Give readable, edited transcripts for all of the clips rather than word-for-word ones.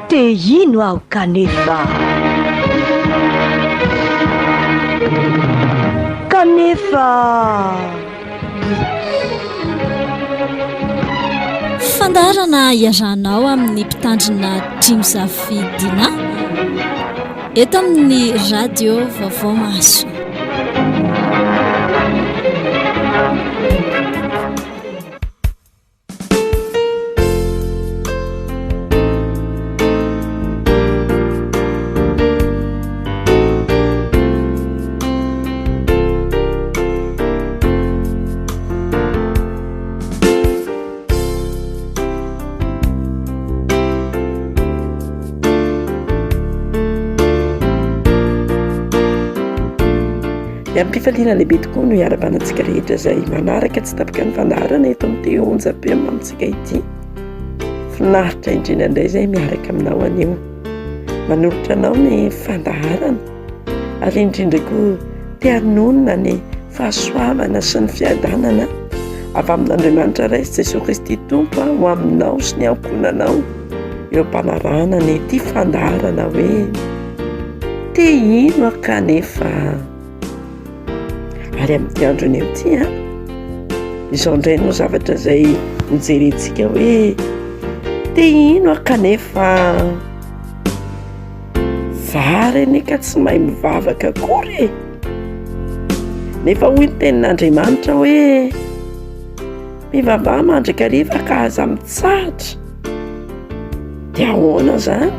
Te hino aho kanefa. Kanefa. Fandaharana iarahanao amin'ny mpitandrina Jimzafy Dina eto amin'ny radio Vaovao Mahasoa. Dia amim-pifaliana lehibe tokoa no iarahabana antsika rehetra izay manaraka tsy tapaka ny fandaharana eto amin'ity onjam-peo mamintsika ity. Finaritra indrindra indray izay miaraka aminao anio. Manolotra anao ny fandaharana ary indrindra koa te hanonona ny fahasoavana sy ny fiadanana avy amin'Andriamanitra Ray sy Jesoa Kristy Tompo ho aminao sy ny ankohonanao eo am-panarahana ny ity fandaharana hoe te hino aho kanefa ary amin'ity andro anio ity an, izao indray no zavatra izay hojerentsika hoe te hino aho kanefa zary anie ka tsy mahay mivavaka akory e. Nefa hoy ny tenin'Andriamanitra hoe mivavaha mandrakariva ka aza mitsahatra. Dia ahoana izany?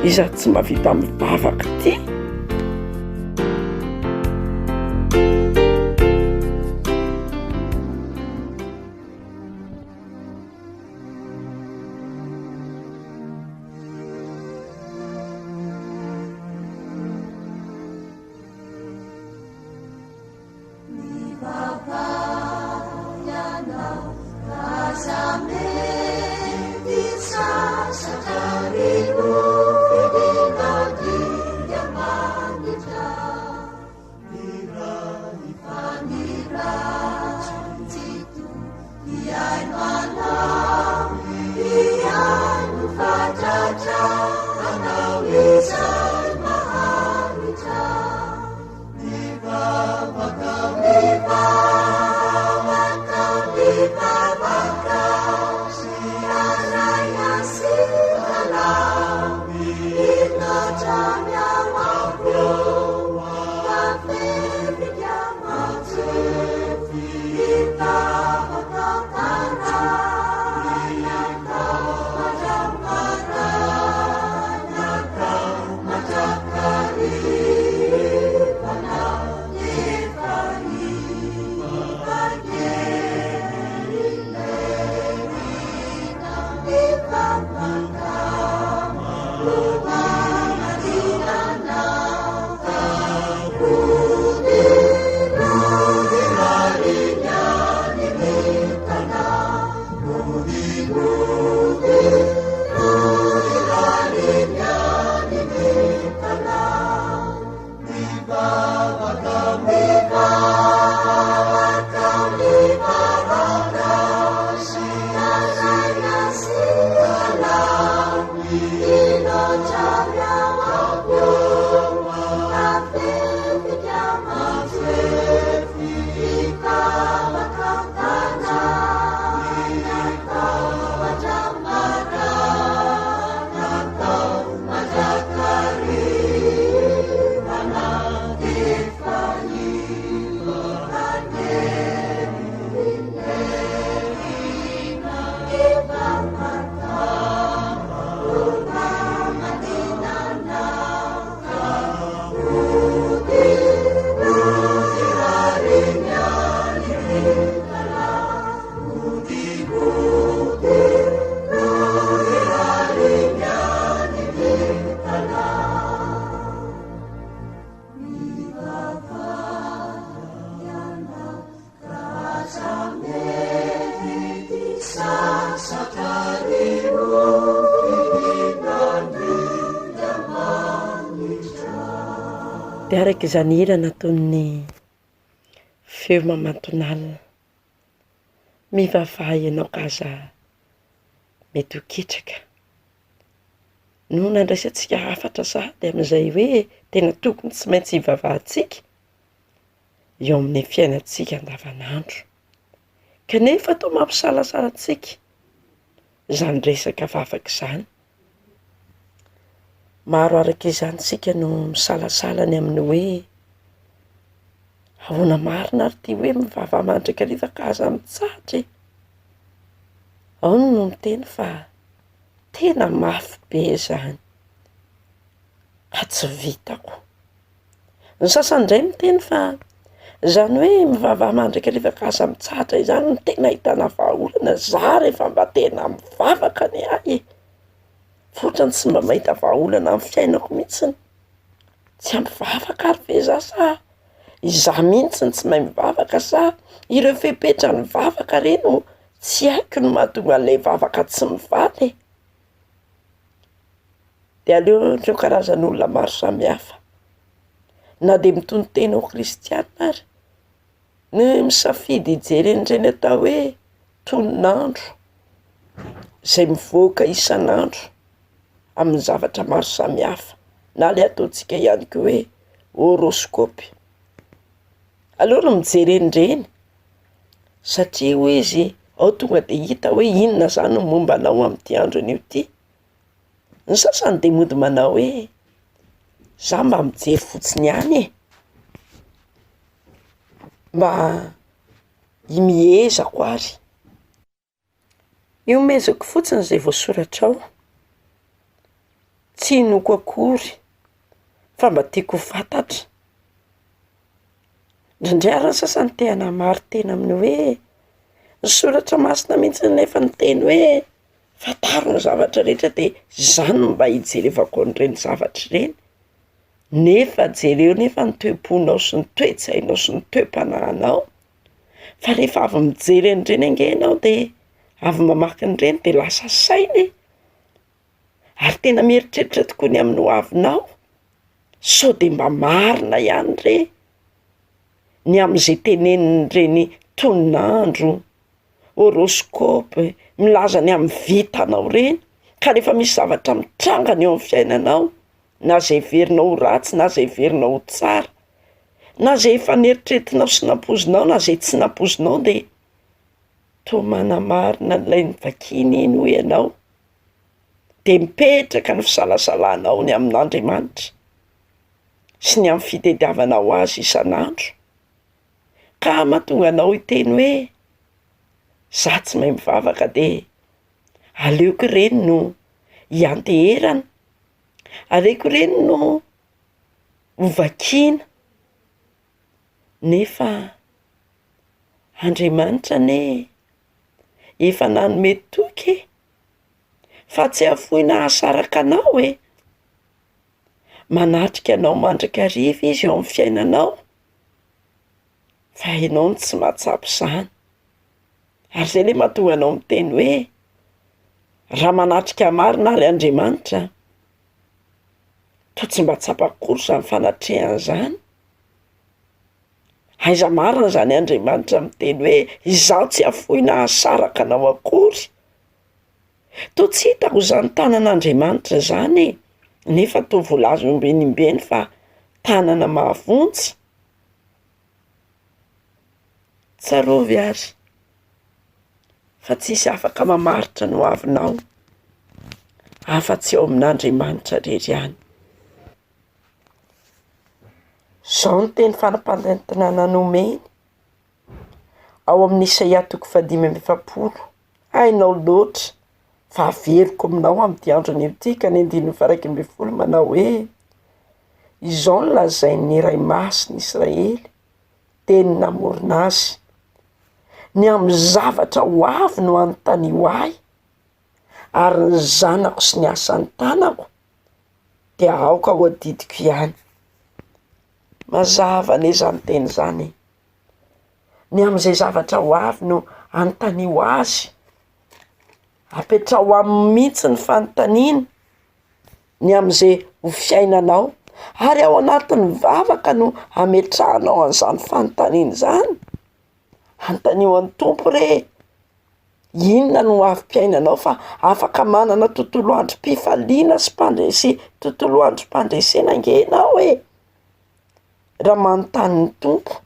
Izaho tsy mahavita mivavaka ity. Dia araka izany hira nataon'ny feo mamatonalina. Mivavaha ianao ka aza mety ho ketraka. No nandraisantsika hafatra sahady amin'izay hoe tena tokony tsy maintsy hivavahantsika eo amin'ny fiainantsika andavanandro. Kanefa toa mampisalasala antsika izany resaka vavaka izany. Maro araka izany isika no misalasala ny amin'ny hoe ahoana marina ary ity hoe mivavaha mandrakariva ka aza mitsahatra e? Ao no miteny fa tena mafy be izany ka tsy vitako. Ny sasany indray miteny fa izany hoe mivavaha mandrakariva ka aza mitsahatra izany no tena ahitana vahaolana, za rehefa mba tena mivavaka anie aho e, fa ohatrany tsy mba mahita vahaolana amin'ny fiainako mihitsiny, tsy ampy vavaka ary ve za sa izaho mihitsy no tsy mahay mivavaka sa ireo fepetran'ny vavaka re no tsy haiko no mahatonga an'ilay vavaka tsy mivaly e? De aleo ireo karazan'olona maro samihafa na de mitonon-tena ho kristiana ary ny misafidy hijery an'ireny atao hoe tonon'andro izay mivoaka isan'andro amin'ny zavatra maro samihafa na le ataontsika ihany koa hoe horoscope, aleo no mijery an'ireny satria hoy izy ao tonga de hita hoe inona zany ny momba anao amin'ity andro anio ity. Ny sasany de mody manao hoe za mba mijery fotsiny ihany e, mba himehezako ary. Ihomezako fotsiny zay voasoratra ao, tsy inoako akory fa mba tiako ho fantatra. Indraindray ary ny sasany te hanamari-tena amin'ny hoe ny soratra masina mihitsy anefa niteny hoe fantaro ny zavatra rehetra de izany no mba hijerevako an'ireny zavatra ireny, nefa jereo nefa ny toe-ponao sy ny toe-tsainao sy ny toe-panahinao fa rehefa avy mijery an'ireny ange ianao de avy mamaky an'ireny de lasa saina e, ary tena mieritreritra tokoa ny amin'ny ho avinao, sao de mba marina ihany re ny amin'izay tenenin'ireny tonon'andro horoscope, milaza ny amin'ny vitanao ireny, ka rehefa misy zavatra mitranga ny eo amin'ny fiainanao, na izay heverinao ho ratsy na izay heverinao ho tsara, na izay efa neritreretinao sy nampoizinao na izay tsy nampoizinao de toa manamarina an'ilay novakiana iny hoy ianao, de mipetraka ny fisalasalanao ny amin'Andriamanitra sy ny amin'ny fitediavanao azy isan'andro. Ka mahatonga anao hiteny hoe za tsy mahay mivavaka de aleoko ireny no hianteherana, aleoko ireny no ho vakiana, nefa Andriamanitra anie efa nanome toky e, fa tsy hahafoy na hahasaraka anao e, manatrika anao mandrakariva izy eo amin'ny fiainanao. Fa ianao no tsy mahatsapa izany. Ary izay ilay mahatonga anao miteny hoe, raha manatrika marina ary Andriamanitra, toa tsy mba tsapako akory izany fanatrehany izany. Aiza marina izany Andriamanitra miteny hoe, izaho tsy hahafoy na hahasaraka anao akory. Toa tsy hitako izany tanan'Andriamanitra izany e, nefa toa voalaza ombieny ombieny fa tanana mahavonjy. Tsarovy ary fa tsisy afaka mamaritra ny hoavinao afa-tsy eo amin'Andriamanitra irery ihany. Izao ny teny fanampanantenana nomeny ao amin'ny Isaia toko fahadimy amby efapolo, hainao loatra fa averiko aminao amin'ity andro anio ity ka ny andininy faha-iraika ambin'ny folo manao hoe, izao no lazain'ny Ray Masin'i Israely, teny namorona azy, ny amin'ny zavatra ho avy no anontanio ahy, ary ny zanako sy ny asan'ny tanako dia aoka ho adidiko ihany. Mazava anie izany teny izany e! Ny amin'izay zavatra ho avy no anontanio azy, apetraho aminy mihitsy ny fanontaniana ny amin'izay ho fiainanao, ary ao anatin'ny vavaka no ametrahanao an'izany fanontaniana izany, anontanio an'ny Tompo re! Inona no avi-piainanao fa afaka manana tontolo androm-pifaliana sy mpandrese, tontolo androm-pandresena ange ianao e! Raha manontany ny Tompo.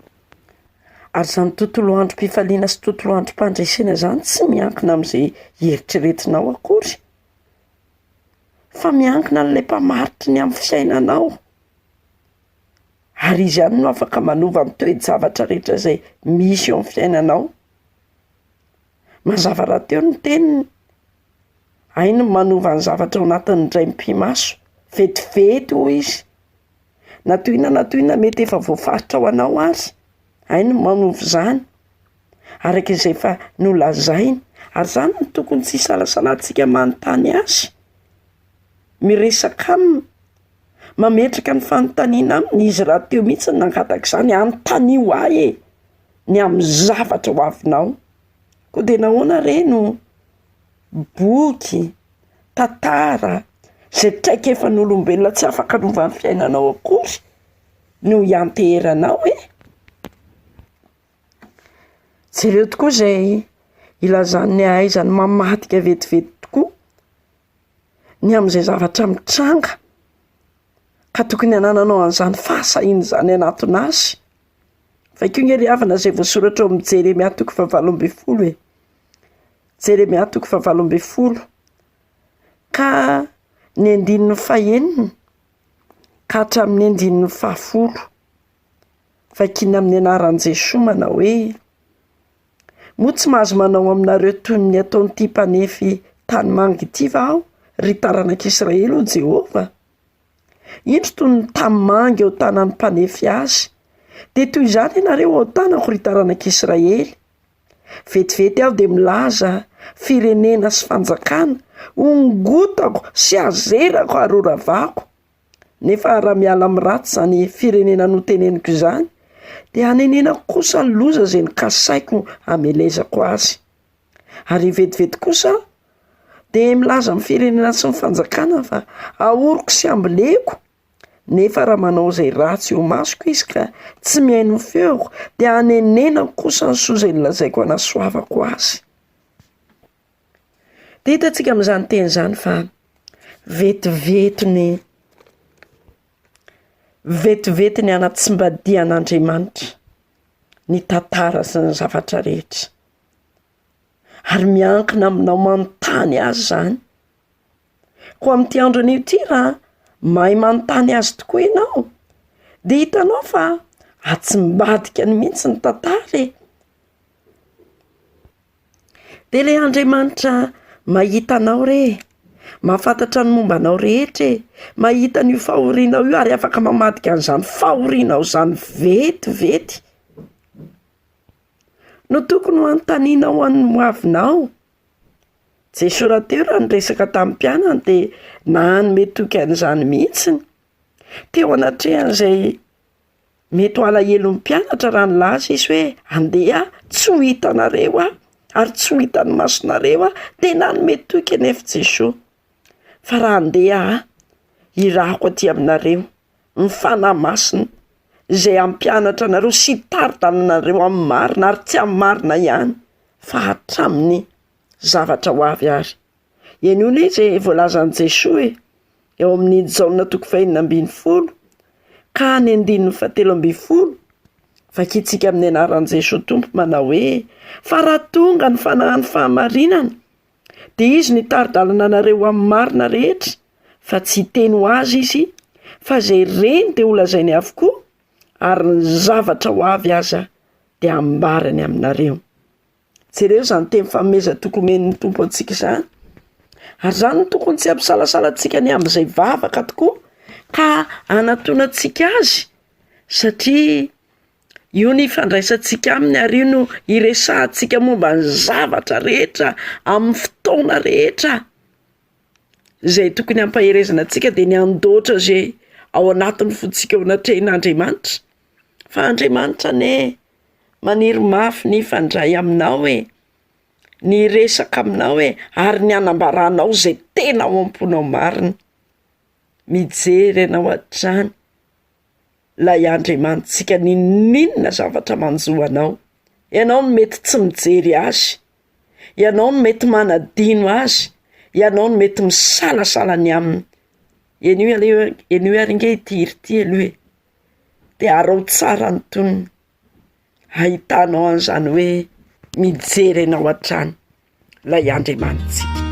Ary izany tontolo androm-pifaliana sy tontolo androm-pandresena izany tsy miankina amin'izay eritreretinao akory, fa miankina amin'ilay mpamaritry ny amin'ny fiainanao. Ary izy ihany no afaka manova ny toe-javatra rehetra izay misy eo amin'ny fiainanao. Mazava rahateo ny teniny, hainy ny manova ny zavatra ao anatin'ny indray mipi-maso, vetivety hoy izy, na toy inona na toy inona mety efa voafaritra ho anao aza, hainy ny manova izany, araka izay efa nolazainy, ary izany no tokony tsy hisalasalantsika manontany azy, miresaka aminy, mametraka ny fanontaniana aminy, izy rahateo mihitsy no nangataka izany, anontanio ahy e! ny amin'ny zavatra ho avinao. Koa dia nahoana re no boky, tantara, izay traikefan'olombelona tsy afaka hanova ny fiainanao akory no ianteheranao e? Jereo tokoa izay ilazan'ny hahaizany mamadika vetivety tokoa ny amin'izay zavatra mitranga ka tokony hanananao an'izany fahasahiana izany hanatona azy. Vakio nge ry havana izay voasoratra ao amin'ny Jeremia toko fahavalo ambin'ny folo e. Jeremia toko fahavalo ambin'ny folo ka ny andininy fahenina ka hatramin'ny andininy fahafolo. Vakiana amin'ny anaran'i Jesoa manao hoe, Moa tsy mahazo manao aminareo toy ny ataon'ity mpanefy tanimanga ity va aho, ry taranak'Israely, hoy Jehovah? Indro toy ny tanimanga eo an-tanan'ny mpanefy azy. Dia toy izany ianareo ao an-tanako, ry taranak'Israely. Vetivety aho dia milaza firenena sy fanjakana, hongotako sy hazerako ary horavako. Nefa raha miala amin'ny ratsy izany firenena noteneniko izany, dia hanenenako kosa ny loza izay nokasaiko hamelezako azy. Ary vetivety kosa aho dia milaza amin'ny firenena sy ny fanjakana fa ahoriko sy amboleko, nefa raha manao izay ratsy eo imasoko izy ka tsy mihaino ny feoko dia hanenenako kosa ny soa izay nolazaiko hanasoavako azy. Dia hitantsika amin'izany teny izany fa vetivety ny vetivety ny hanatsimbadihan'Andriamanitra ny tantara sy ny zavatra rehetra. Ary miankina aminao manontany azy izany. Koa amin'ity andro anio ity raha mahay manontany azy tokoa ianao dia hitanao fa atsimbadikany mihitsy ny tantara e. Dia ilay Andriamanitra mahita anao re e, mahafantatra ny momba anao rehetra e, mahita an'io fahorianao io ary afaka mamadika an'izany fahorianao izany vetivety. No tokony ho anontanianao an'ny ho avinao. Jesoa rahateo raha niresaka tamin'ny mpianany dia nanome toky an'izany mihitsy. Teo anatrehan'izay mety ho alahelon'ny mpianatra raha nilaza izy hoe andeha tsy ho hitanareo aho ary tsy ho hitan'ny masonareo aho, dia nanome toky anefa Jesoa fa raha andeha aho hirahako aty aminareo ny Fanahy Masina izay hampianatra anareo sy hitari-dalana anareo amin'ny marina ary tsy amin'ny marina ihany fa hatramin'ny zavatra ho avy ary. Henoy anie izay voalazan'i Jesoa e, eo amin'ny Jaona toko fahenina ambin'ny folo ka ny andininy fahatelo ambin'ny folo, vakintsika amin'ny anaran'i Jesoa Tompo manao hoe, fa raha tonga ny Fanahin'ny fahamarinana, Dia izy no hitari-dalana anareo amin'ny marina rehetra, fa tsy hiteny ho azy izy, fa izay reny dia holazainy avokoa, ary ny zavatra ho avy aza dia hambarany aminareo. Jereo izany teny fanomezan-toky omen'ny Tompo antsika izany. Ary izany no tokony tsy hampisalasala antsika ny amin'izay vavaka tokoa ka hanatonantsika azy, satria Io ny ifandraisantsika aminy ary io no iresahantsika momba ny zavatra rehetra amin'ny fotoana rehetra. Izay tokony hampaherezana antsika dia ny handoatra izay ao anatin'ny fontsika eo anatrehan'Andriamanitra. Fa Andriamanitra anie maniry mafy ny hifandray aminao e, ny hiresaka aminao e, ary ny hanambaranao izay tena ao am-ponao marina. Mijery anao hatrany. Ilay Andriamanitsika n'inon'inona zavatra manjo anao. Ianao no mety tsy mijery Azy. Ianao no mety manadino azy, ianao no mety misalasala ny aminy. Henoy aloha, henoy ary ange ity hira ity aloha e! De araho tsara ny tonony, ahitanao an'izany hoe mijery anao hatrany. Ilay Andriamanitsika.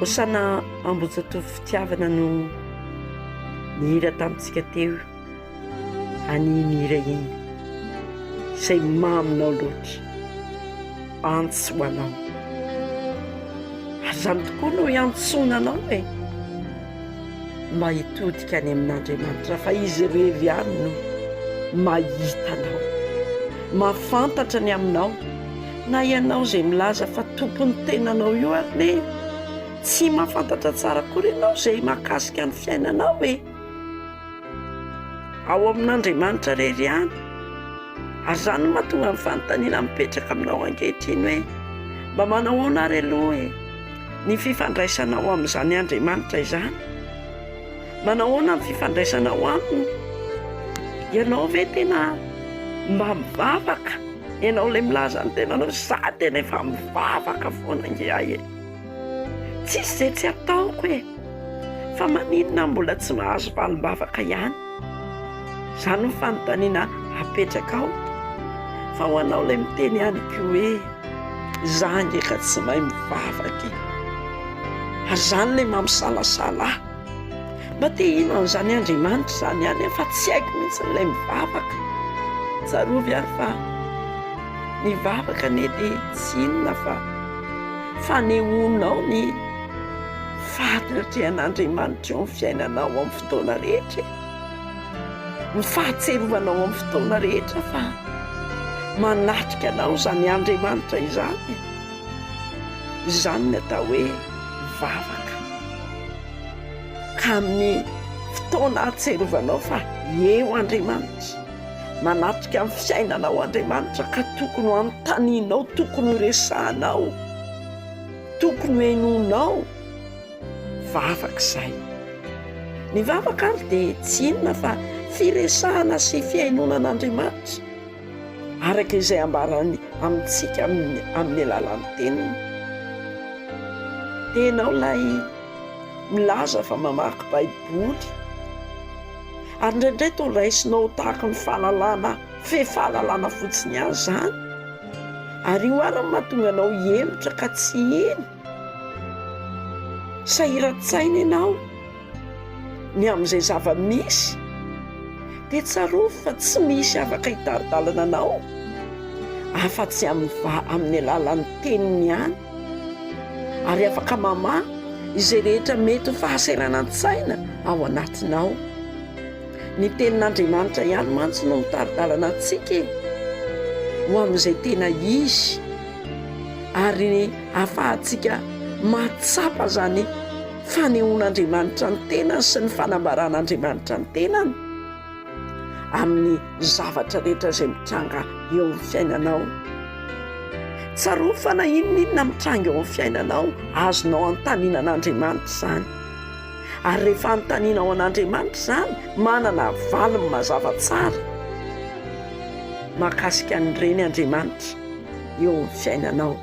Hosana Ambohijatovo Fitiavana no nihira tamintsika teo an'iny hira iny izay maminao loatra. antso ho anao. Ary izany tokoa no iantsoana anao e! Mba hitodika any amin'Andriamanitra fa Izy irery ihany no mahita anao, mahafantatra ny aminao, na ianao izay milaza fa tompon'ny tenanao io ary ne tsy mahafantatra tsara akory ianao izay mahakasika ny fiainanao e! Ao amin'Andriamanitra irery ihany. Ary izany no mahatonga ny fanontaniana mipetraka aminao ankehitriny hoe, mba manahoana ary aloha e, ny fifandraisanao amin'izany Andriamanitra izany? Manahoana ny fifandraisanao aminy? Ianao ve tena mba mivavaka? Ianao ilay milaza ny tenanao, za tena efa mivavaka foana ange ahy e. Tsisy izay tsy ataoko e! Fa maninona aho mbola tsy mahazo valim-bavaka ihany? Izany no fanontaniana apetrakao. Fa ho anao ilay miteny ihany koa hoe, za ange ka tsy mahay mivavaka e! Ary izany ilay mampisalasala ahy. Mba te hino an'izany Andriamanitra izany ihany aho fa tsy haiko mihitsy ilay mivavaka. Tsarovy ary fa ny vavaka anie dia tsy inona fa fanehoanao ny fahatratrehan'Andriamanitra eo amin'ny fiainanao amin'ny fotoana rehetra e. Ny fahatserovanao amin'ny fotoana rehetra fa manatrika anao izany Andriamanitra izany e. Izany ny atao hoe vavaka. Ka amin'ny fotoana ahatserovanao fa eo Andriamanitra, manatrika ny fiainanao Andriamanitra ka tokony ho anontanianao, tokony ho resahanao, tokony ho henoinao, vavaka izay. Ny vavaka ary dia tsy inona fa firesahana sy fihainoana an'Andriamanitra araka izay ambarany amintsika amin'ny alalan'ny teniny. Dia ianao ilay milaza fa mamaky Baiboly ary indraindray toa raisinao ho tahaky ny fahalalana fe fahalalana fotsiny ihany izany ary io ary no mahatonga anao hihemotra ka tsy hino. Sahiran-tsaina ianao ny amin'izay zava-misy dia tsarovy fa tsy misy afaka hitari-dalana anao afa-tsy amin'ny amin'ny alalan'ny teniny ihany ary afaka mamaha izay rehetra mety ho fahaseranan-tsaina ao anatinao. Ny tenin'Andriamanitra ihany mantsy no mitari-dalana antsika e, ho amin'izay tena izy ary ahafahantsika mahatsapa izany fanehoan'Andriamanitra ny tenany sy ny fanambaran'Andriamanitra ny tenany amin'ny zavatra rehetra izay mitranga eo amin'ny fiainanao. Tsarovy fa na inona inona mitranga eo amin'ny fiainanao, azonao anontaniana an'Andriamanitra izany. Ary rehefa anontanianao an'Andriamanitra izany, manana valiny mazava tsara mahakasika an'ireny Andriamanitra eo amin'ny fiainanao.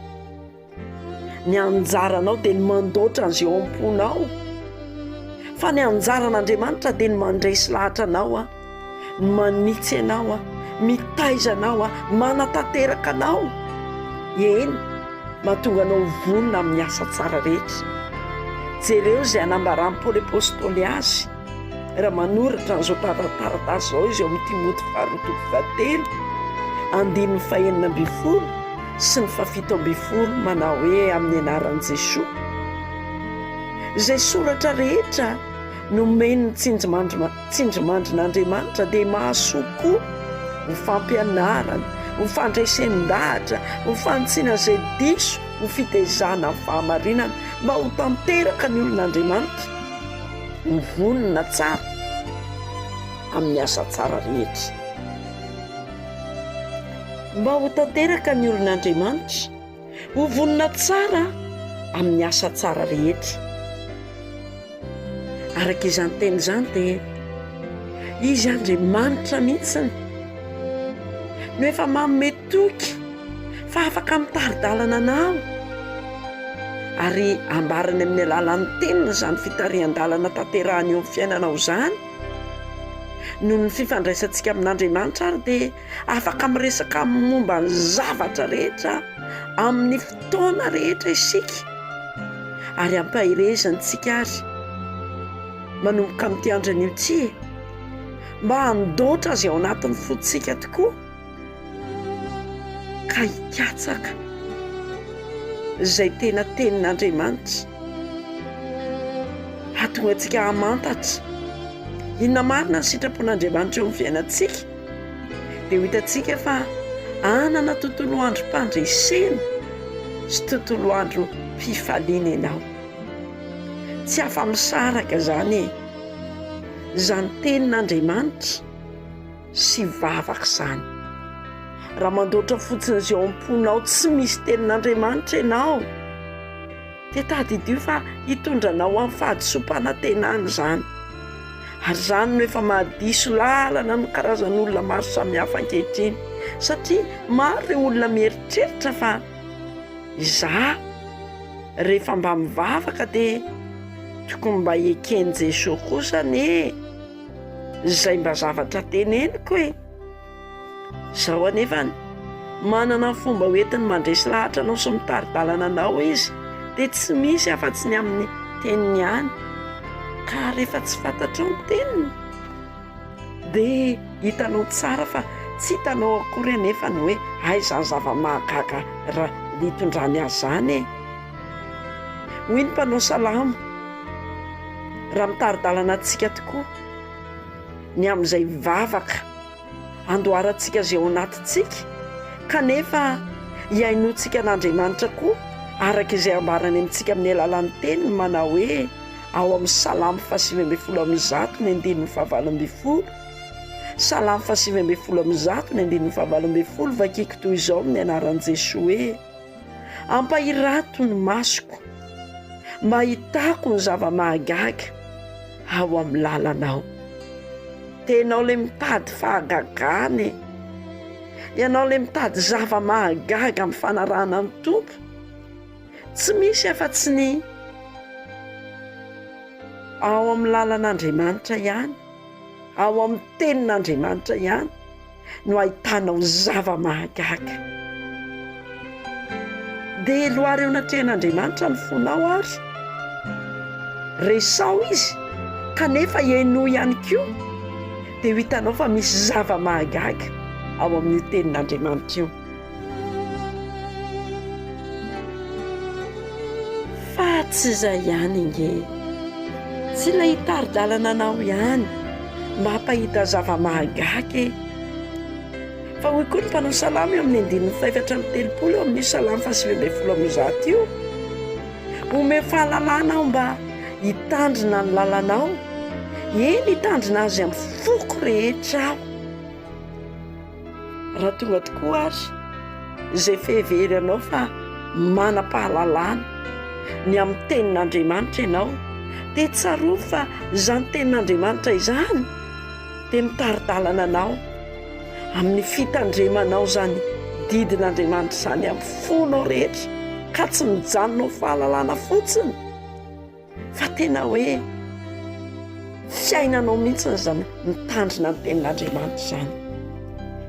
Ny anjaranao dia ny mandoatra an'izay ao am-ponao. Fa ny anjaran'Andriamanitra dia ny mandresy lahatra anao, ny manitsy anao, mitaiza anao, manatanteraka anao. Eny, mahatonga anao ho vonona amin'ny asa tsara rehetra. Jereo izay anambaran'i Paoly Apostoly azy. Raha manoratra an'izao taratasy izao izy eo amin'ny Timoty faharoa toko fahatelo, andininy fahenina ambinifolo sy ny fahafito ambinifolo manao hoe amin'ny anaran'i Jesoa. Izay soratra rehetra nomen'ny tsindrimandrin'Andriamanitra dia mahasoa koa ho fampianarana, ho fandresen-dahatra, ho fanitsiana izay diso, ho fitaizana amin'ny fahamarinana, mba ho tanteraka ny olon'Andriamanitra. Ho vonona tsara amin'ny asa tsara rehetra. Mba ho tanteraka ny olon'Andriamanitra, ho vonona tsara amin'ny asa tsara rehetra. Araka izany teny izany dia Izy Andriamanitra mihitsy no efa manome toky fa afaka mitari-dalana anao ary ambarany amin'ny alalan'ny teniny izany fitarihan-dalana tanterahany eo amin'ny fiainanao izany. Noho ny fifandraisantsika amin'Andriamanitra ary dia afaka miresaka momba ny zavatra rehetra amin'ny fotoana rehetra isika ary ampaherezantsika ary manomboka amin'ity andro anio ity e, mba handoatra azy ao anatin'ny fontsika tokoa. ka hikatsaka. Izay tena tenin'Andriamanitra. Hahatonga antsika hamantatra inona marina ny sitrapon'Andriamanitra eo amin'ny fiainantsika. Dia ho hitantsika fa hanana tontolo androm-pandresena sy tontolo androm-pifaliana ianao. Tsy afa-misaraka izany e! Izany tenin'Andriamanitra sy vavaka izany. Raha mandoatra fotsiny izay ao am-ponao tsy misy tenin'Andriamanitra ianao, dia tadidio fa hitondra anao amin'ny fahadisoam-panantenana izany. Ary izany no efa mahadiso lalana ny karazan'olona maro samihafa ankehitriny, satria maro ireo olona mieritreritra fa izaho rehefa mba mivavaka dia tokony mba eken'i Jesoa kosa anie izay mba zavatra teneniko e! Izao anefa, manana ny fomba hoentiny mandresy lahatra anao sy mitari-dalana anao izy, dia tsy misy afa-tsy ny amin'ny teniny ihany. Ka rehefa tsy fantatrao ny teniny, dia hitanao tsara fa tsy hitanao akory anefa ny hoe aiza ny zava-mahagaga raha nitondrany azy izany e! Hoy ny mpanao salamo, raha mitari-dalana antsika tokoa ny amin'izay vavaka andoharantsika izay ao anatintsika, kanefa hihainoantsika an'Andriamanitra koa araka izay ambarany amintsika amin'ny alalan'ny teniny manao hoe ao amin'ny Salamo fahasivy 119 ny andininy fahavalo ambin'ny folo. Salamo fahasivy amby folo amby zato ny andininy fahavalo ambin'ny folo, vakiko toy izao amin'ny anaran'i Jesoa hoe: Ampahirato ny masoko mba hahitako ny zava-mahagaga ao amin'ny lalanao. Tenao ilay mitady fahagagana e. Ianao ilay mitady zava-mahagaga amin'ny fanarahana ny Tompo. Tsy misy afa-tsy ny ao amin'ny lalan'Andriamanitra ihany, ao amin'ny tenin'Andriamanitra ihany no ahitanao zava-mahagaga. Dia loary eo anatrehan'Andriamanitra ny fonao ary resaho izy kanefa henoy ihany koa dia ho hitanao fa misy zava-mahagaga ao amin'io tenin'Andriamanitra io. Fa tsy izay ihany ange. Tsy ilay hitari-dalana anao ihany mba hampahita zava-mahagaga e. Fa hoy koa ny mpanao salamo eo amin'ny andininy fahefatra amby telopolo eo amin'io salamo faha-119 io, Omeo fahalalana aho mba hitandrina ny lalanao, eny hitandrina azy amin'ny foko rehetra aho. Raha tonga tokoa ary izay fiheveranao fa manam-pahalalana ny amin'ny tenin'Andriamanitra ianao, dia tsarovy fa izany tenin'Andriamanitra izany dia mitari-dalana anao amin'ny fitandremanao izany didin'Andriamanitra izany amin'ny fonao rehetra, ka tsy mijanona ho fahalalana fotsiny fa tena hoe fiainanao mihitsy izany mitandrina ny tenin'Andriamanitra izany.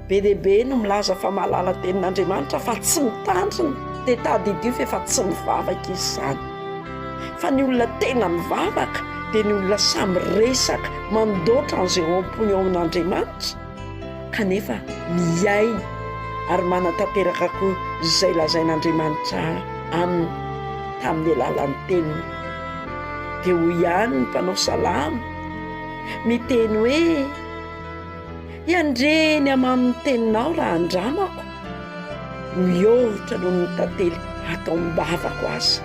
Be dia be no milaza fa mahalala tenin'Andriamanitra fa tsy mitandrina, dia tadidio fa efa tsy mivavaka izy izany. Fa ny olona tena mivavaka dia ny olona samy miresaka, mandoatra an'izay ao am-pony ao amin'Andriamanitra, kanefa miaina ary manatanteraka koa izay lazain'Andriamanitra aminy tamin'ny alalan'ny teniny. Dia hoy ihany ny mpanao salamo miteny hoe, Iandre ny hamamin'ny teninao raha andramako, mihoatra noho ny tantely ato am-bavako aza.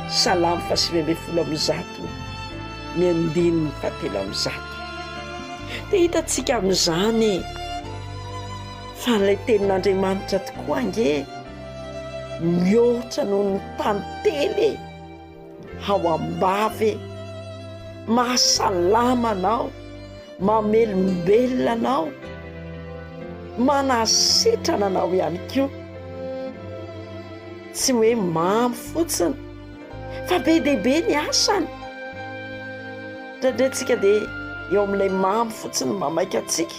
Salamo faha-119, ny andininy fahatelo amby zato. Dia hitantsika amin'izany e, fa ilay tenin'Andriamanitra tokoa ange mihoatra noho ny tantely e, ao am-bava e, mahasalama anao, mamelombelona anao, manasitrana anao ihany koa. Tsy hoe mamy fotsiny fa be dia be ny asany. Indraindray tsika dia eo amin'ilay mamy fotsiny mamaika antsika,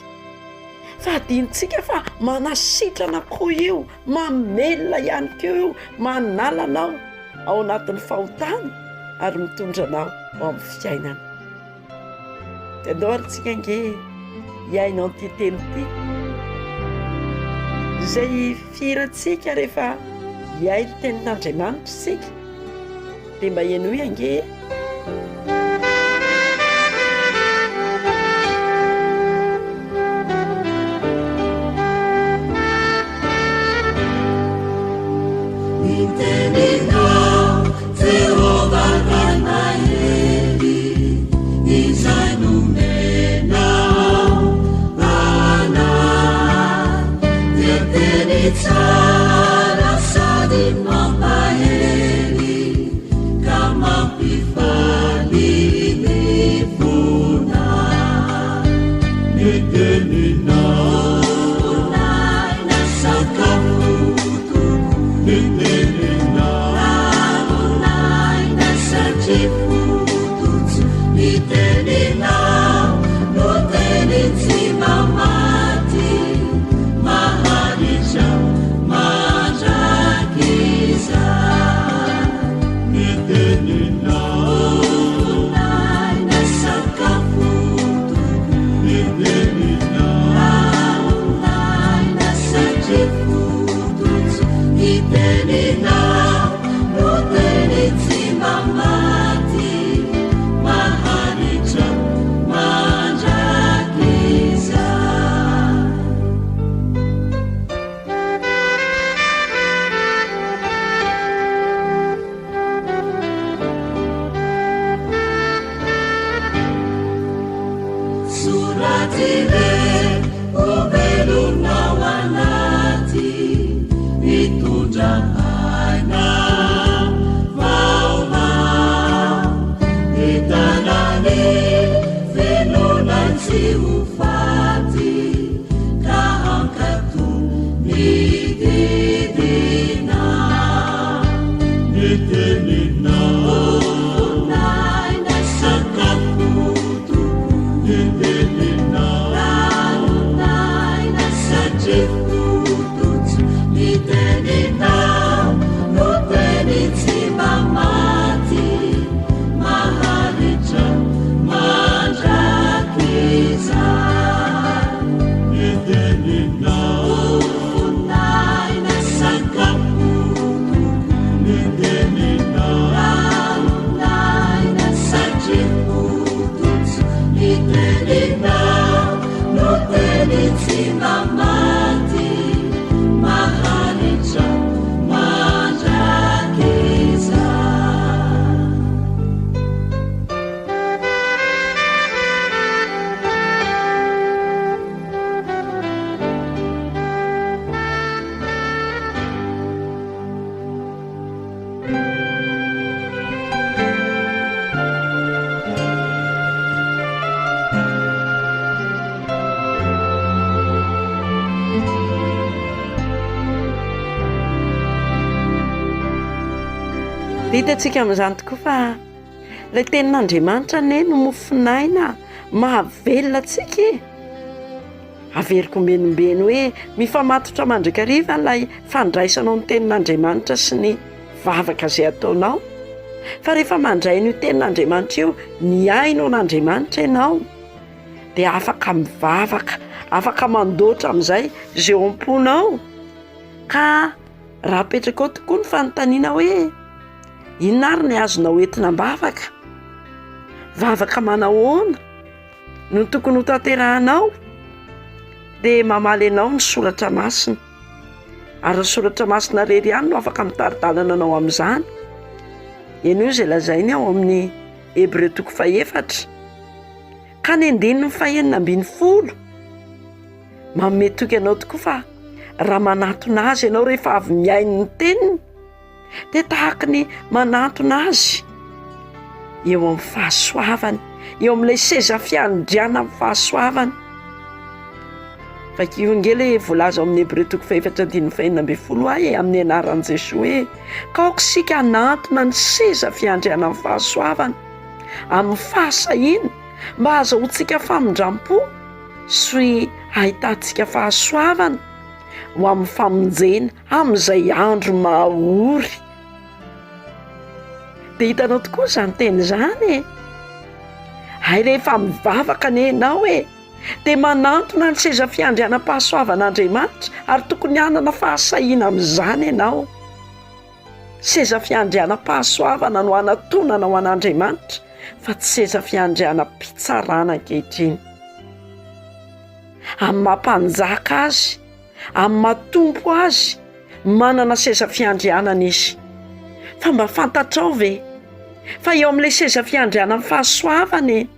fa adinontsika fa manasitrana koa io, mamelona ihany koa io, manala anao ao anatin'ny fahotana ary mitondra anao ho amin'ny fiainana. Dia andao ary tsika ange hiaina an'ity teny ity, izay fihirantsika rehefa. Hihaino tenin'Andriamanitra isika. Dia mba henoy ange e. Ny teninao, Jehovah Ray mahery, izay nomenao anay, dia teny tsara sady mampahery ka mampifaly ny fonay. Ny teninao sakafo tokoa. Ny teninao ranon'aina satria fototra. Ny teninao no teny tsy mba maty, maharitra mandrakizay. Ny teninao aina sakafo tokoa. Ny teninao ranon'aina satria fototra. Ny teninao no teny tsy mba maty, maharitra mandrakizay. Soraty re ho velona ao anaty, mitondra aina vaovao. Mitana ny finoana tsy ho faty, ka hankatò ny didinao. Ny teninao. Aina sakafo tokoa. Ny teninao. Ranon'aina satria fototra. Ny teninao no teny tsy mba maty, maharitra mandrakizay. Ny teninao. Fofon'aina sakafo tokoa. Ny teninao. Ranon'aina satria fototra. Ny teninao no teny tsy mba maty, maharitra mandrakizay. Dia hitantsika amin'izany tokoa fa ilay tenin'Andriamanitra anie no mofon'aina mahavelona antsika e. Averiko ombienimbeny hoe mifamatotra mandrakariva ilay fandraisanao ny tenin'Andriamanitra sy ny vavaka izay ataonao. Fa rehefa mandray an'io tenin'Andriamanitra io, mihaino an'Andriamanitra ianao, dia afaka mivavaka, afaka mandoatra amin'izay izay eo am-ponao. Ka raha apetrakao tokoa ny fanontaniana hoe inona ary ny azonao entina am-bavaka? Vavaka manahoana? no tokony ho tanterahanao dia mamaly anao ny soratra masina ary ny soratra masina rery ihany no afaka mitari-dalana anao amin'izany henoy izay lazainy ao amin'ny hebreo toko fahefatra ka ny andininy fahenina ambin'ny folo manome toky anao tokoa fa raha manatona azy ianao rehefa avy mihaino ny teniny dia tahaky ny manantona azy eo amin'ny fahasoavany, eo amin'ilay seza fiandrianan'ny fahasoavana. Vakio ange le voalaza ao amin'ny Hebreo toko fahefatra andininy fahenina ambin'ny folo ahy e, amin'ny anaran'i Jesoa hoe ka aoka isika hanantona ny seza fiandrianan'ny fahasoavana amin'ny fahasahiana mba hahazahoantsika famindram-po sy hahitantsika fahasoavana ho amin'ny famonjena amin'izay andro mahory. Dia hitanao tokoa izany teny izany e. Hay rehefa mivavaka anie ianao e, dia manantona ny seza fiandrianam-pahasoavan'Andriamanitra ary tokony hanana fahasahiana amin'izany ianao. Seza fiandrianam-pahasoavana no anatonana ho an'Andriamanitra fa tsy seza fiandrianam-pitsarana ankehitriny. Amin'ny maha mpanjaka azy, amin'ny maha tompo azy, manana seza fiandrianana izy. Fa mba fantatrao ve fa eo amin'ilay seza fiandrianan'ny fahasoavana e,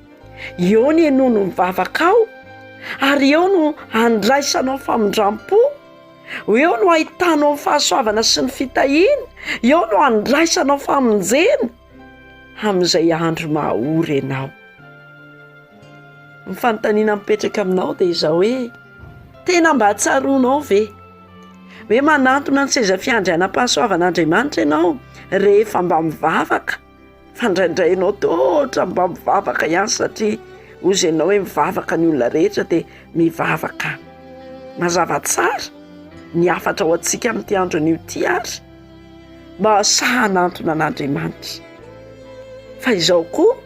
eo ny henono ny vavakao ary eo no andraisanao famindram-po. Eo no ahitanao ny fahasoavana sy ny fitahiana, eo no andraisanao famonjena amin'izay andro maha-ory anao. Ny fanontaniana mipetraka aminao dia izao hoe, tena mba tsaroanao ve hoe manantona ny seza fiandrianam-pahasoavan'Andriamanitra ianao rehefa mba mivavaka? Fa indraindray ianao toa ohatra mba mivavaka ihany satria hozy ianao hoe mivavaka ny olona rehetra dia mivavaka. Mazava tsara ny hafatra ho antsika amin'ity andro anio ity ary mba sahy hanantona an'Andriamanitra. Fa izao koa,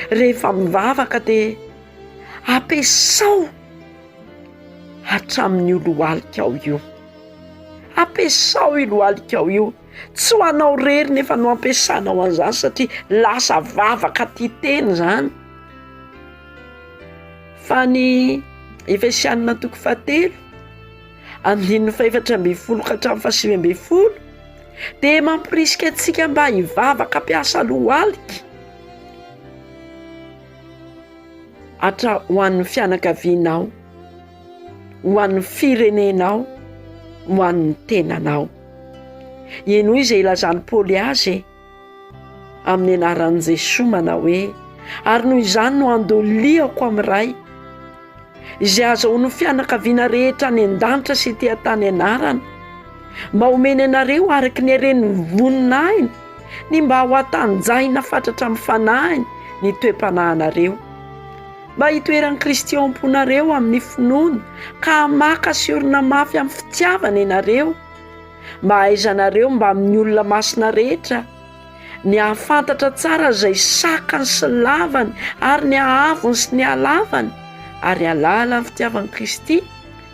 rehefa mivavaka dia ampiasao hatramin'io lohalikao io. Ampiasao io lohalikao io. Tsy ho anao irery nefa no ampiasanao an'izany satria lasa vavaka tia tena izany. Fa ny Efesianina toko fahatelo andininy fahefatra ambin'ny folo ka hatramin'ny fahasivy ambin'ny folo dia mampirisika antsika mba hivavaka hampiasa lohalika hatra ho an'ny fianakavianao, ho an'ny firenenao, ho an'ny tenanao. Henoy izay ilazan'i Paoly azy e, amin'ny anaran'i Jesoa manao hoe, ary noho izany no andoliako amin'ny Ray, izay azahoan'ny fianakaviana rehetra any an-danitra sy ety an-tany anarana, mba homeny anareo araka ny haren'ny voninahiny, ny mba ho hatanjahina fatratra amin'ny fanahiny ny toe-panahinareo, mba hitoeran'i Kristy ao am-ponareo amin'ny finoana, ka hamaka sy orina mafy amin'ny fitiavana ianareo, Mba hahaizanareo mbamin'ny olona masina rehetra ny hahafantatra tsara izay sakany sy lavany ary ny haavony sy ny halavany ary hahalala ny fitiavan'i Kristy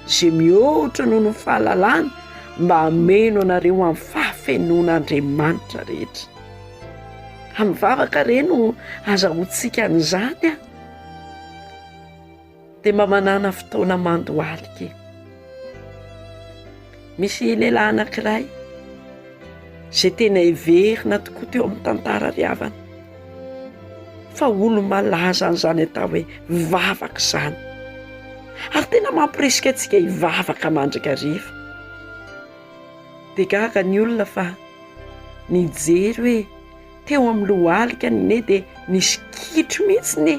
izay mihoatra noho ny fahalalana mba hameno anareo amin'ny fahafenoan'Andriamanitra rehetra. Amin'ny vavaka re no azahoantsika an'izany a! Dia mba manàna fotoana mandohalika e. Misy lehilahy anankiray izay tena heverina tokoa teo amin'ny tantara ry havana fa olo-malaza an'izany atao hoe vavaka izany. Ary tena mampirisika antsika hivavaka mandrakariva. Dia gaga ny olona fa nijery hoe teo amin'ny lohalika anie dia nisy kitro mihitsy e.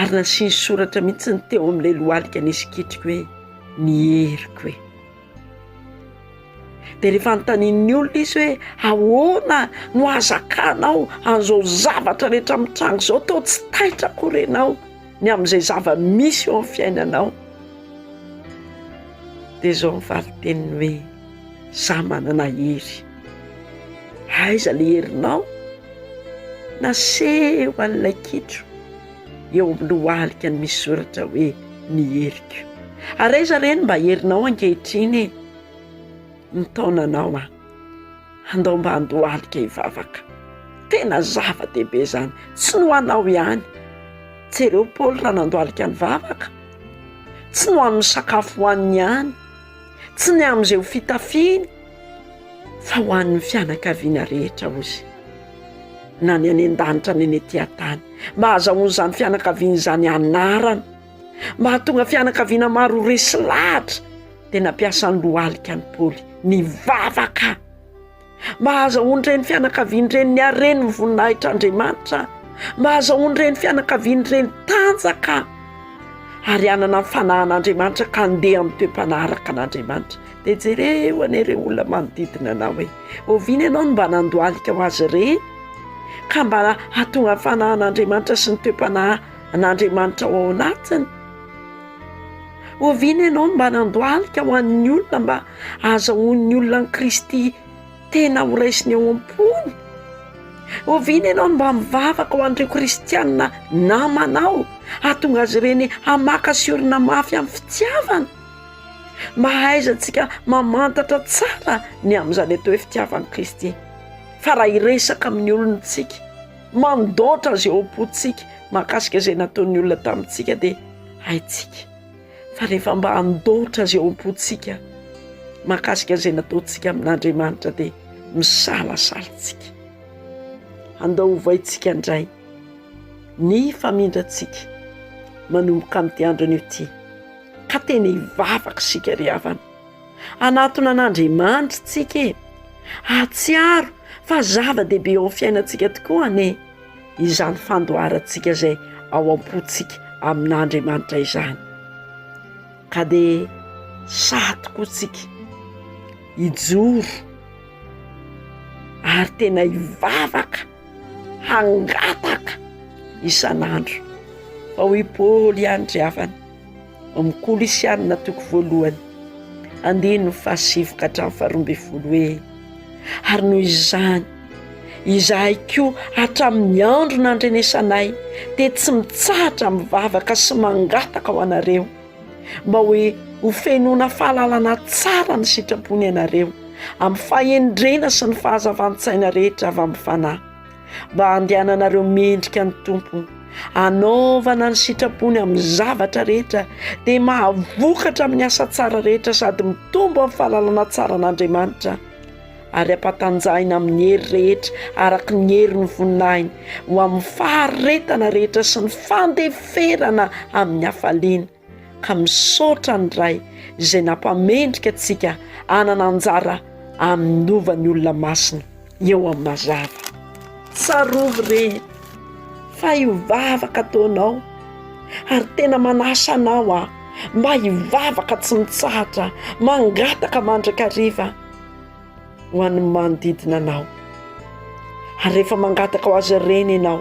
Ary nasiany soratra mihitsy ny teo amin'ilay lohalika nisy kitriko hoe ny heriko e. Dia rehefa anontanian'ny olona izy hoe ahoana no ahazakanao an'izao zavatra rehetra mitranga izao, toa tsy taitra akory ianao ny amin'izay zava-misy eo amin'ny fiainanao. Dia izao ny valin-teniny hoe za manana hery. Aiza le herinao? Naseho an'ilay kitro eo amin'ny lohalika ny misy soratra hoe ny heriko. Ary aiza re ny mba herinao ankehitriny e? Mitaona anao aho. Andao mba handohalika hivavaka. Tena zava-dehibe izany. Tsy ny ho anao ihany. Jereo Paoly raha nandohalika nivavaka. Tsy ny ho an'ny sakafo hohaniny ihany. Tsy ny amin'izay ho fitafiany. Fa ho an'ny fianakaviana rehetra hozy, na ny any an-danitra na ny ety an-tany, mba hahazahoan'izany fianakaviana izany anarana, mba hahatonga fianakaviana maro ho resy lahatra, dia nampiasa ny lohalika an'i Paoly, nivavaka, mba hahazahoan'ireny fianakaviana ireny ny haren'ny voninahitr'Andriamanitra, mba hahazahoan'ireny fianakaviana ireny tanjaka, ary hanana ny fanahin'Andriamanitra ka handeha amin'ny toe-panahy araka an'Andriamanitra. Dia jereo anie ireo olona manodidina anao e! Oviana ianao no mba nandohalika ho azy ireny ka mba hahatonga ny fanahin'Andriamanitra sy ny toe-panahin'Andriamanitra ao anatiny? Oviana ianao no mba nandohalika ho an'ny olona mba hahazahoan'ny olona an'i Kristy tena ho raisiny ao am-pony? Oviana ianao no mba mivavaka ho an'ireo kristianina namanao hahatonga azy ireny hamaka sy orina mafy amin'ny fitiavana? Mba hahaizantsika mamantatra tsara ny amin'izany atao hoe fitiavan'i Kristy. Fa raha hiresaka amin'ny olona isika, mandoatra izay ao am-pontsika mahakasika izay nataon'ny olona tamintsika dia haintsika fa rehefa mba handoatra izay ao am-pontsika mahakasika izay nataontsika amin'Andriamanitra dia misalasala isika. Andao hovaintsika indray ny famindrantsika manomboka amin'ity andro anio ity ka tena hivavaka isika ry havana. Hanatona an'Andriamanitra isika e! Hahatsiaro fa zava-dehibe eo amin'ny fiainantsika tokoa anie izany fandoarantsika izay ao am-pontsika amin'Andriamanitra izany. Ka dia sahy tokoa isika hijoro ary tena hivavaka, hangataka isan'andro. Fa hoy Paoly ihany ry havana, Amin'ny Kolosiana toko voalohany, andininy fahasivy ka hatramin'ny faharoa ambin'ny folo hoe, Ary noho izany, izahay koa hatramin'ny andro nandrenesanay dia tsy mitsahatra mivavaka sy mangataka ho anareo, mba hoe ho fenoina fahalalana tsara ny sitrapony ianareo, amin'ny fahendrena sy ny fahazavan-tsaina rehetra avy amin'ny Fanahy. mba handehananareo mendrika ny Tompo, hanaovana ny sitrapony amin'ny zavatra rehetra, dia mahavokatra amin'ny asa tsara rehetra sady mitombo amin'ny fahalalana tsara an'Andriamanitra, ary ampatanjahina amin'ny hery rehetra araka ny herin'ny voninahiny, ho amin'ny faharetana rehetra sy ny fandeferana amin'ny hafaliana. ka misaotra ny Ray izay nampamendrika antsika hanana anjara amin'ny lovan'ny olona masina eo amin'ny mazava. Tsarovy re fa io vavaka ataonao ary tena manasa anao aho mba hivavaka tsy mitsahatra, mangataka mandrakariva. ho an'ny manodidina anao. Ary rehefa mangataka ho azy ireny ianao,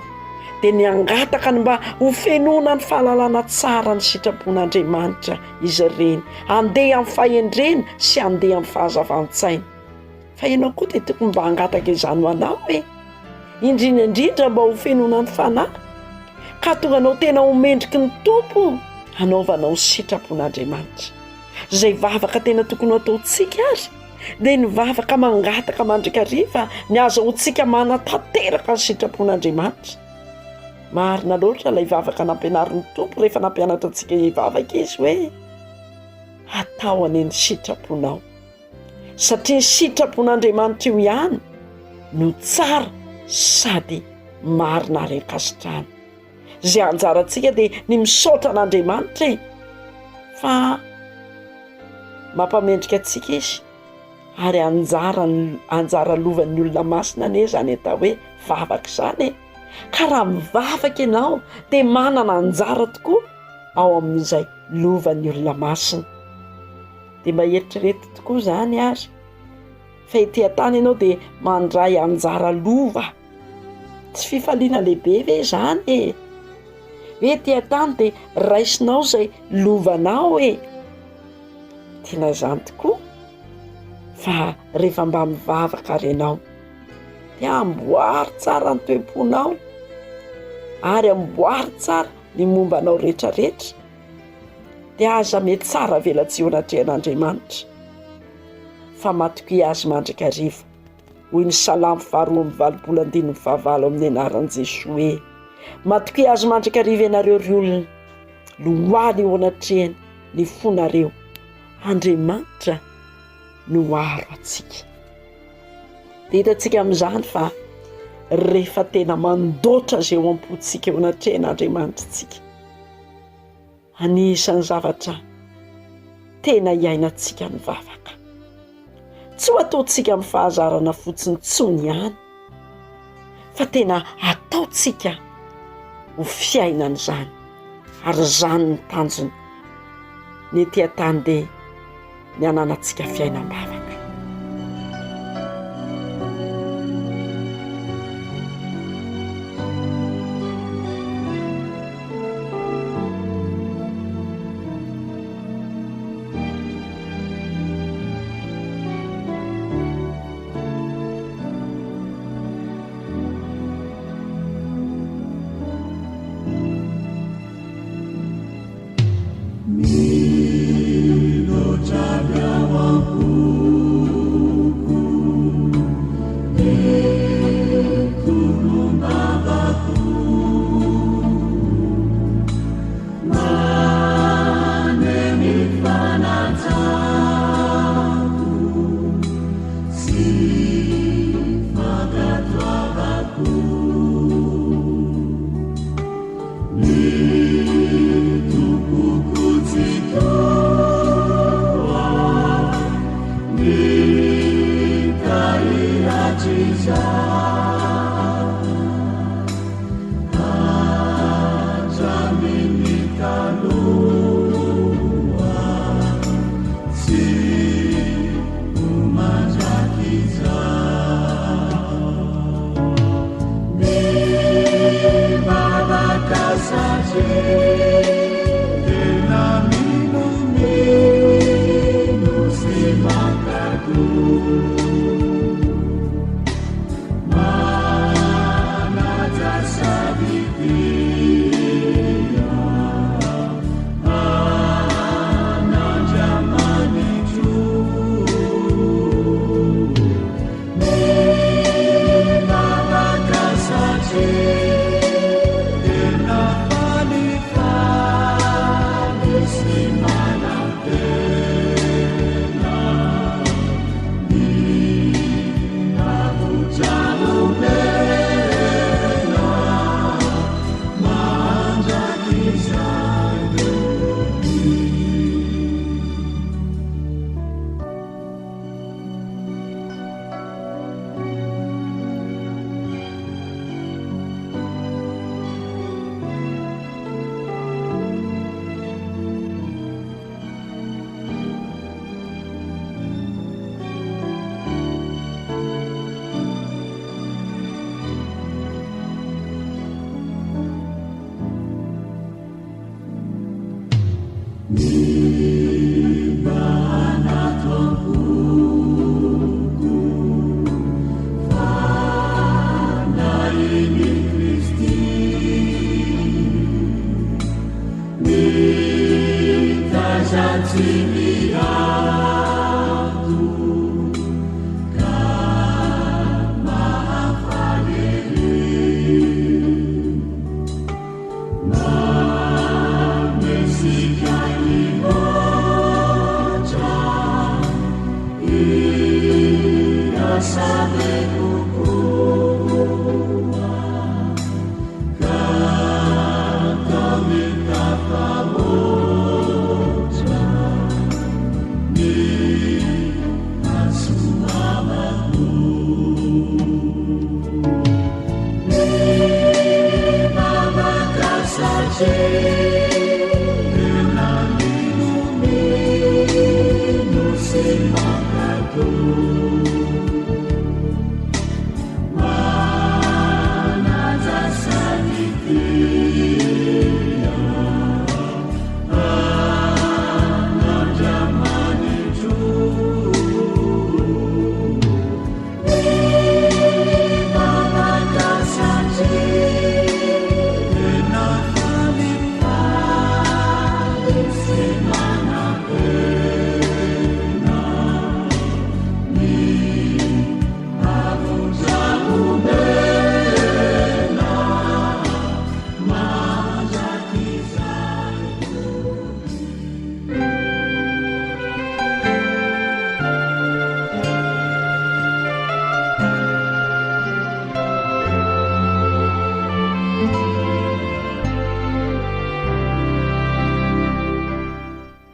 dia ny hangataka ny mba ho fenoina ny fahalalana tsara ny sitrapon'Andriamanitra izy ireny, handeha amin'ny fahendrena sy handeha amin'ny fahazavan-tsaina. Fa ianao koa dia tokony mba hangataka izany ho anao e! Indrindra indrindra mba ho fenoina ny fanahy, ka hahatonga anao tena ho mendriky ny Tompo hanaovanao ny sitrapon'Andriamanitra. Izay vavaka tena tokony ho ataontsika ary dia ny vavaka mangataka mandrakariva ny azahoantsika manatanteraka ny sitrapon'Andriamanitra. Marina loatra ilay vavaka nampianarin'ny Tompo rehefa nampianatra antsika hivavaka Izy hoe, Atao anie ny sitraponao. Satria ny sitrapon'Andriamanitra io ihany no tsara sady marina ary ankasitrahana. Izay anjarantsika dia ny misaotra an'Andriamanitra e! Fa mampamendrika antsika Izy ary anjara anjara lovan'ny olona masina anie izany atao hoe vavaka izany e! Ka raha mivavaka ianao dia manana anjara tokoa ao amin'izay lovan'ny olona masina. Dia mba eritrereto tokoa izany ary fa ety an-tany ianao dia mandray anjara lova. Tsy fifaliana lehibe ve izany e? Hoe ety an-tany dia raisinao izay lovanao e! Tena izany tokoa fa rehefa mba mivavaka ary ianao dia amboary tsara ny toe-ponao ary amboary tsara ny momba anao rehetrarehetra dia aza metsara velatsihy eo anatrehan'Andriamanitra fa matokia azy mandrakariva. Hoy ny Salamo faharoa amby valopolo andininy fahavalo amin'ny anaran'i Jesoa hoe, Matokia Azy mandrakariva ianareo ry olona, lohaly eo anatrehany ny fonareo, Andriamanitra no aro antsika. Dia hitantsika amin'izany fa rehefa tena mandoatra izay ao am-pontsika eo anatrehan'Andriamanitra isika, Anisan'ny zavatra tena iainantsika ny vavaka. Tsy ho ataontsika amin'ny fahazarana fotsiny intsony ihany, fa tena ataontsika ho fiainana izany, ary izany ny tanjona. Ny ety an-tany dia ny hananantsika fiainam-bavaka.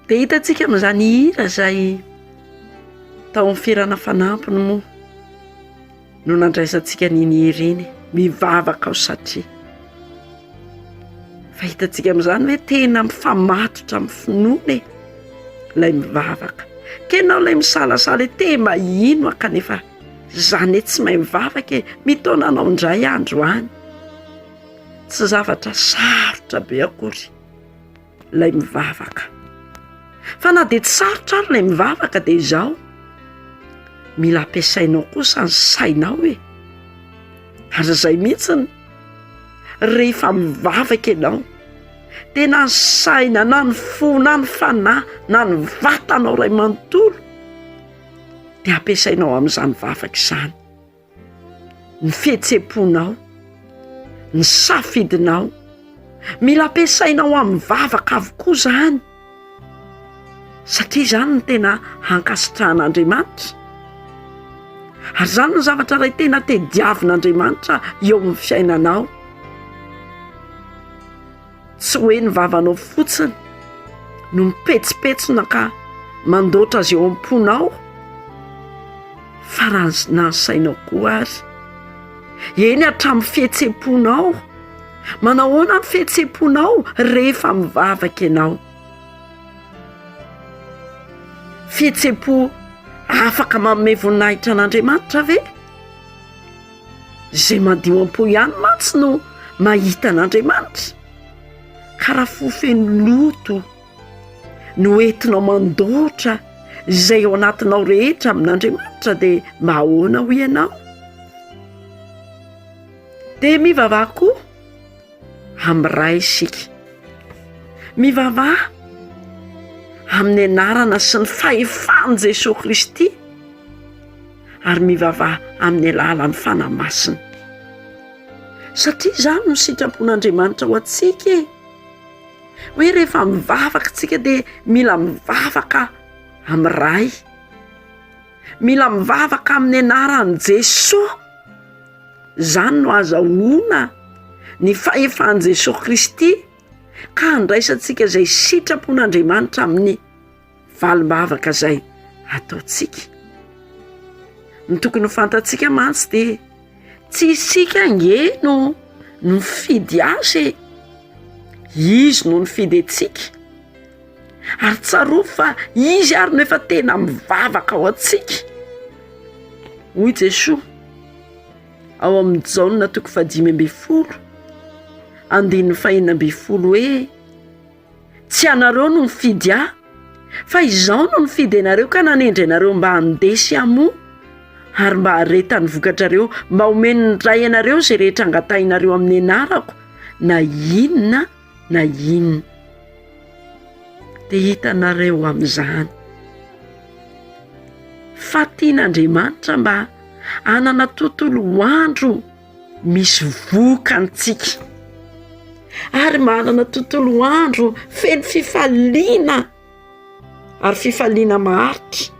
Dia hitantsika amin'izany hira izay tao amin'ny firana fanampiny moa no nandraisantsika an'iny hira iny, mivavaka aho satria. Fa hitantsika amin'izany hoe tena mifamatotra amin'ny finoana e, ilay mivavaka. Ka ianao ilay misalasala hoe te mba hino aho kanefa izany hoe tsy mahay mivavaka e, mitaona anao indray andro any. Tsy zavatra sarotra be akory ilay mivavaka. Fa na dia tsy sarotra ary ilay mivavaka dia izao, mila ampiasainao kosa ny sainao e, ary izay mihitsy rehefa mivavaka ianao dia na ny saina na ny fo na ny fanahy na ny vatanao iray manontolo dia ampiasainao amin'izany vavaka izany. ny fihetsem-ponao, ny safidinao. Mila ampiasainao amin'ny vavaka avokoa izany, satria izany no tena hankasitrahan'Andriamanitra. Ary izany no zavatra iray tena tediavin'Andriamanitra eo amin'ny fiainanao. Tsy hoe ny vavanao fotsiny no mipetsipetsona ka mandoatra azy eo am-ponao. Tsara na ny sainao koa ary. Eny hatramin'ny fihetsem-ponao. Manao ahoana ny fihetsem-ponao rehefa mivavaka ianao? Fihetsem-po afaka manome voninahitra an'Andriamanitra ve? Izay madio am-po ihany mantsy no mahita an'Andriamanitra. Ka raha fo feno loto no entinao mandoatra izay ao anatinao rehetra amin'Andriamanitra dia mba ahoana hoy ianao? Dia mivavaha koa amin'ny Ray isika. Mivavaha amin'ny anarana sy ny fahefan'i Jesoa Kristy ary mivavaha amin'ny alalan'ny Fanahy Masina. Satria izany no sitrapon'Andriamanitra ho antsika e. Hoe rehefa mivavaka isika dia mila mivavaka amin'ny Ray. Mila mivavaka amin'ny anaran'i Jesoa. Izany no azahoana ny fahefan'i Jesoa Kristy ka handraisantsika izay sitrapon'Andriamanitra amin'ny valim-bavaka izay ataontsika. Ny tokony ho fantatsika mantsy dia tsy isika ange no nifidy azy e, izy no nifidy antsika. Ary tsarovy fa izy ary no efa tena mivavaka ho antsika. Hoy Jesoa ao amin'ny Jaona toko fahadimy ambin'ny folo andininy fahenina ambin'ny folo hoe tsy ianareo no nifidy ahy fa izaho no nifidy anareo ka nanendry anareo mba handeha sy hamoa ary mba haharetan'ny vokatrareo mba homen'ny Ray anareo izay rehetra angatahinareo amin'ny anarako na inona na inona. Dia hitanareo amin'izany fa tian'Andriamanitra mba hanana tontolo andro misy vokany tsika ary manana tontolo andro feno fifaliana ary fifaliana maharitra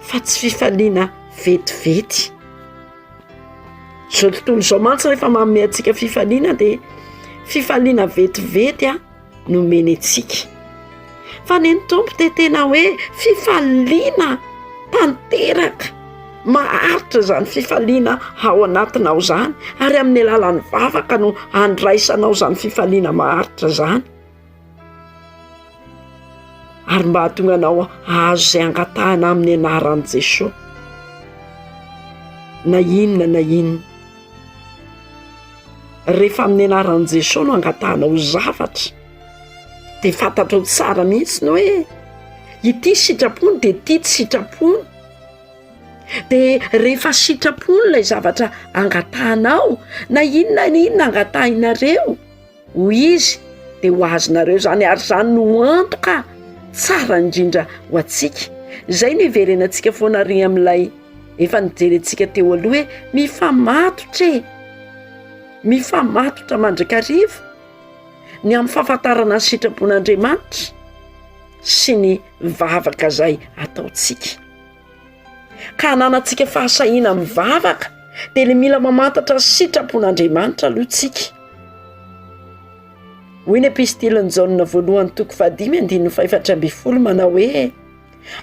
fa tsy fifaliana vetivety. Izao tontolo izao mantsy rehefa manome antsika fifaliana dia fifaliana vetivety a no omeny antsika. Fa ny an'ny Tompo dia tena hoe fifaliana tanteraka, maharitra izany fifaliana ao anatinao izany ary amin'ny alalan'ny vavaka no andraisanao izany fifaliana maharitra izany. Ary mba hahatonga anao hahazo izay angatahana amin'ny anaran'i Jesoa na inona na inona. Rehefa amin'ny anaran'i Jesoa no angatahanao zavatra de fantatrao tsara mihitsy ny hoe ity sitrapony de ity tsy sitrapony. De rehefa sitrapony ilay zavatra angatahanao na inona na inona angatahinareo Hoy izy, dia ho azonareo izany, ary izany no antoka tsara indrindra ho antsika. Izay no iverenantsika foana ary amin'ilay efa nijerentsika teo aloha hoe mifamatotra e! Mifamatotra mandrakariva ny amin'ny fahafantarana ny sitrapon'Andriamanitra sy ny vavaka izay ataontsika. Ka hananantsika fahasahiana mivavaka dia le mila mamantatra ny sitrapon'Andriamanitra aloha tsika. Hoy ny epistilin'i Jaona voalohany toko fahadimy andininy fahefatra ambin'ny folo manao hoe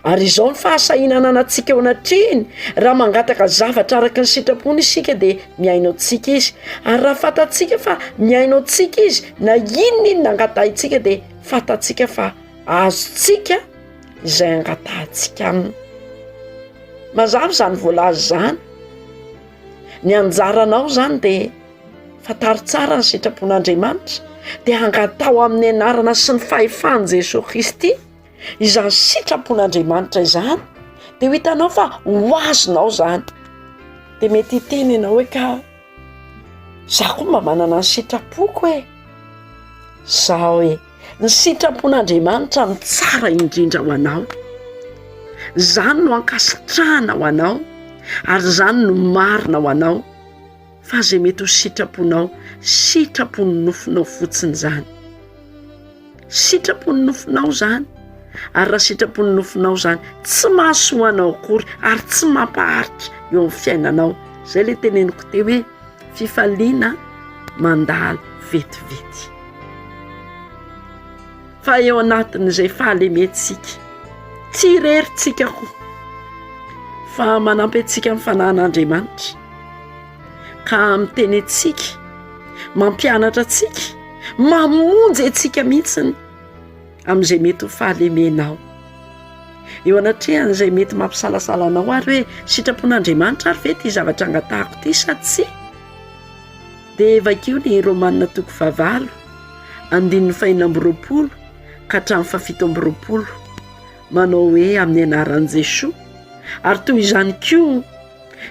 ary izao ny fahasahiana ananantsika eo anatrehiny raha mangataka zavatra araka ny sitrapony isika dia mihaino antsika izy ary raha fantatsika fa mihaino antsika izy na inona inona angatahintsika dia fantatsika fa azontsika izay angatahantsika aminy. Mazava izany voalaza izany. Ny anjaranao izany dia fantaro tsara ny sitrapon'Andriamanitra, dia angataho amin'ny anarana sy ny fahefan'i Jesoa Kristy izany sitrapon'Andriamanitra izany, dia ho hitanao fa ho azonao izany. Dia mety hiteny ianao hoe ka za koa mba manana ny sitrapoko e, zao e. Ny sitrapon'Andriamanitra no tsara indrindra ho anao. Izany no ankasitrahana ho anao ary izany no marina ho anao. Fa izay mety ho sitraponao, sitrapon'ny nofonao fotsiny izany. Sitrapon'ny nofonao izany. Ary raha sitrapon'ny nofonao izany, tsy mahasoa anao akory ary tsy mampaharitra eo amin'ny fiainanao. Izay ilay teneniko teo hoe fifaliana mandalo vetivety. Fa eo anatin'izay fahalementsika, tsy irery tsika koa. Fa manampy antsika ny fanahin'Andriamanitra ka miteny antsika, mampianatra antsika, mamonjy antsika mihitsiny amin'izay mety ho fahalemenao. Eo anatrehan'izay mety mampisalasala anao ary hoe sitrapon'Andriamanitra ary ve ity zavatra angatahako ity sa tsia? Dia vakio ny Romana toko fahavalo andininy fahenina amby 20 ka hatramin'ny faha-27 manao hoe amin'ny anaran'i Jesoa ary toy izany koa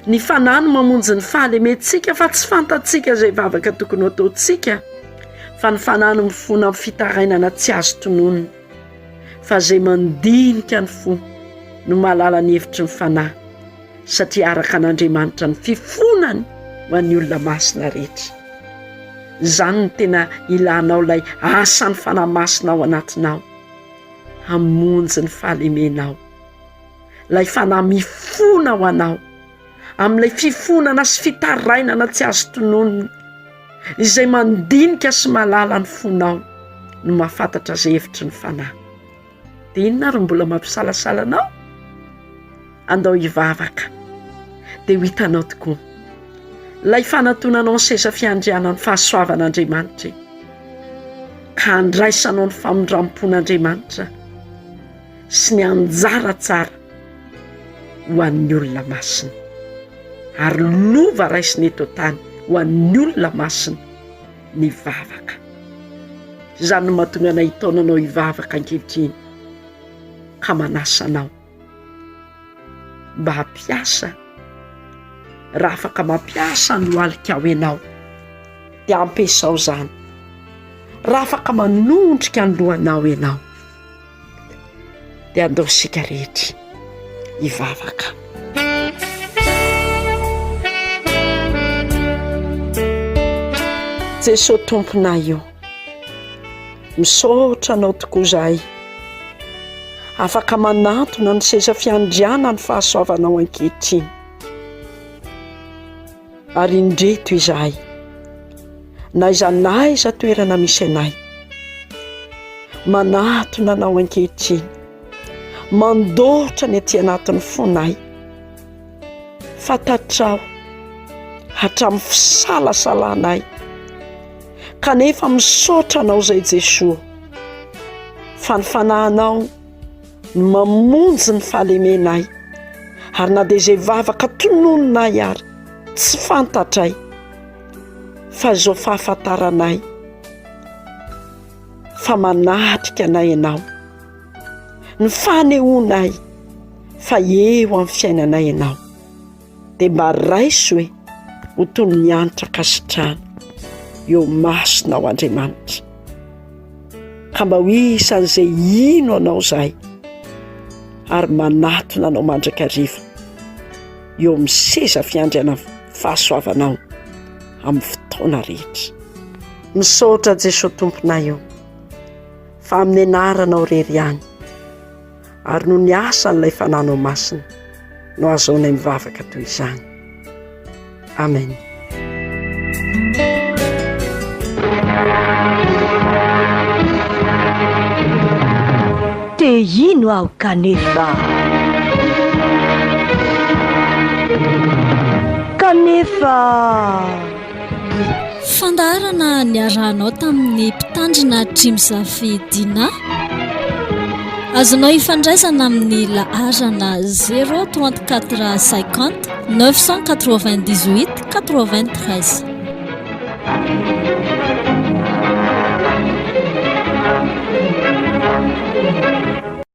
ny Fanahy no mamonjy ny fahalementsika fa tsy fantatsika izay vavaka tokony ho ataontsika fa ny Fanahy no mifona amin'ny fitarainana tsy azo tononina fa izay mandinika ny fo no mahalala ny hevitry ny Fanahy satria araka an'Andriamanitra ny fifonany ho an'ny olona masina rehetra. Izany no tena ilanao ilay asan'ny Fanahy Masina ao anatinao hamonjy ny fahalemenao. Ilay Fanahy mifona ho anao amin'ilay fifonana sy fitarainana tsy azo tononina. Izay mandinika sy mahalala ny fonao no mahafantatra izay hevitry ny Fanahy. Dia inona ary no mbola mampisalasala anao? Andao hivavaka, dia ho hitanao tokoa ilay fanatonanao ny seza fiandrianan'ny fahasoavan'Andriamanitra e, ka handraisanao ny famindram-pon'Andriamanitra sy ny anjara tsara ho an'ny olona masina, ary lova raisina eto an-tany ho an'ny olona masina ny vavaka. Izany no mahatonga anay hitaona anao hivavaka ankehitriny ka manasa anao mba hampiasa raha afaka mampiasa ny lohalikao ianao dia ampiasao izany raha afaka manondrika ny lohanao ianao dia andao isika rehetra hivavaka. Jesoa Tomponay o, misaotra Anao tokoa izahay, afaka manantona ny seza fiandrianan'ny fahasoavanao ankehitriny. Ary indreto izahay, na aiza na aiza toerana misy anay, manatona Anao ankehitriny, mandôtra ny aty anatin'ny fonay. Fantatrao hatramin'ny fisalasalanay, kanefa misaotra Anao izay Jesoa, fa ny Fanahinao no mamonjy ny fahalemenay, ary na dia izay vavaka tononinay ary tsy fantatray, fa izao fahafantaranay fa manatrika anay Ianao, ny fanehoanay fa eo amin'ny fiainanay Ianao. dia mba raiso e ho toy ny hanitra ankasitrahana eo imasonao Andriamanitra ka mba ho isan'izay hino anao izahay ary manatona anao mandrakariva eo amin'ny seza fiandriana fahasoavanao amin'ny fotoana rehetra. Misaotra Jesoa Tomponay o fa amin'ny anaranao irery ihany ary noho ny asan'ilay Fananao Masina no ahazoanay mivavaka toy izany. Amen. Te hino aho kanefa. Kanefa. Fandaharana niarahanao tamin'ny mpitandrina Drimzafy Dina. Azonao ifandraisana amin'ny laharana 0 34 50 998 93.